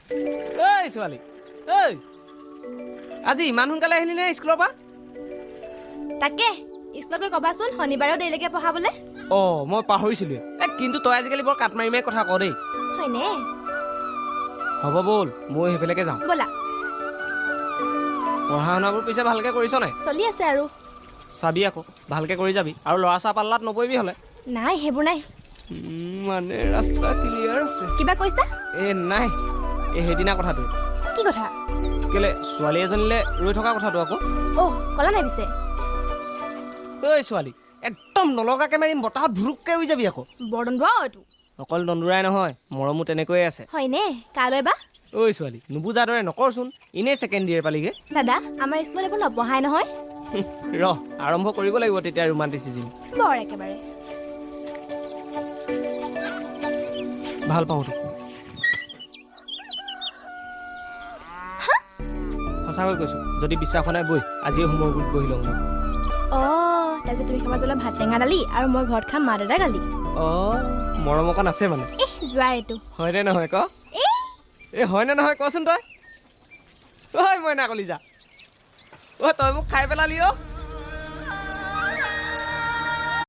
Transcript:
ঐ ছোৱালী, ঐ, আজি ইমান সোনকালে আহিলি নে স্কুলৰ পৰা? তাকে স্কুলত গৈ ক'বাচোন, শনিবাৰেও দেৰিলৈকে পঢ়াবলৈ। অঁ, মই পাহৰিছিলোৱে। কিন্তু তই আজিকালি বৰ কাট মাৰি মাৰি কথা কওঁ দেই। হয়নে? হ'ব, ব'ল, মই সেইফালেকে যাওঁ। ব'লা। পঢ়া শুনাবোৰ পিছে ভালকৈ কৰিছ নাই? চলি আছে আৰু। চাবি আকৌ, ভালকৈ কৰি যাবি আৰু ল'ৰা চৰা পাল্লাত নপৰিবি হ'লে। নাই, সেইবোৰ নাই। মানে ৰাস্তা ক্লিয়াৰ আছে। কিবা কৈছা? এ নাই, এই সেইদিনা কথাটো। কি কথা? কেলে, ছোৱালী এজনীলৈ ৰৈ থকা কথাটো আকৌ। অ' ক'লা নাই পিছে? ঐ ছোৱালী, একদম নলগাকৈ মাৰিম, বতাহত ভুৰুককৈ উৰি যাবি আকৌ। বৰ দন্দুৱা এইটো। অকল দন্দুৰাই নহয়, মৰমো তেনেকৈয়ে আছে। হয়নে? কালৈ বা? ঐ ছোৱালী, নুবুজাৰ দৰে নকৰচোন। এনেই ছেকেণ্ড ইয়েৰ পালিগে। দাদা, আমাৰ স্কুলত এইবোৰ নপঢ়াই নহয়। ৰ, আৰম্ভ কৰিব লাগিব তেতিয়া ৰোমান্টিচিজিম। বৰ একেবাৰে। ভাল পাওঁ তোক, সঁচাকৈ কৈছোঁ। যদি বিশ্বাস হোৱা নাই, বৈ, আজিয়ে হোমৰ গুৰিত বহি লওঁ। অঁ, তাৰপিছত তুমি খাবা জ্বলা ভাত টেঙা দালি আৰু মই ঘৰত খাম মা দাদাৰ গালি। অঁ, মৰম অকণ আছে মানে। এহ, যোৱা এইটো। হয়নে নহয় ক? এই, হয়নে নহয় কচোন তই? ঐ মইনা কলিজা, ঐ, তই মোক খাই পেলালি অ'।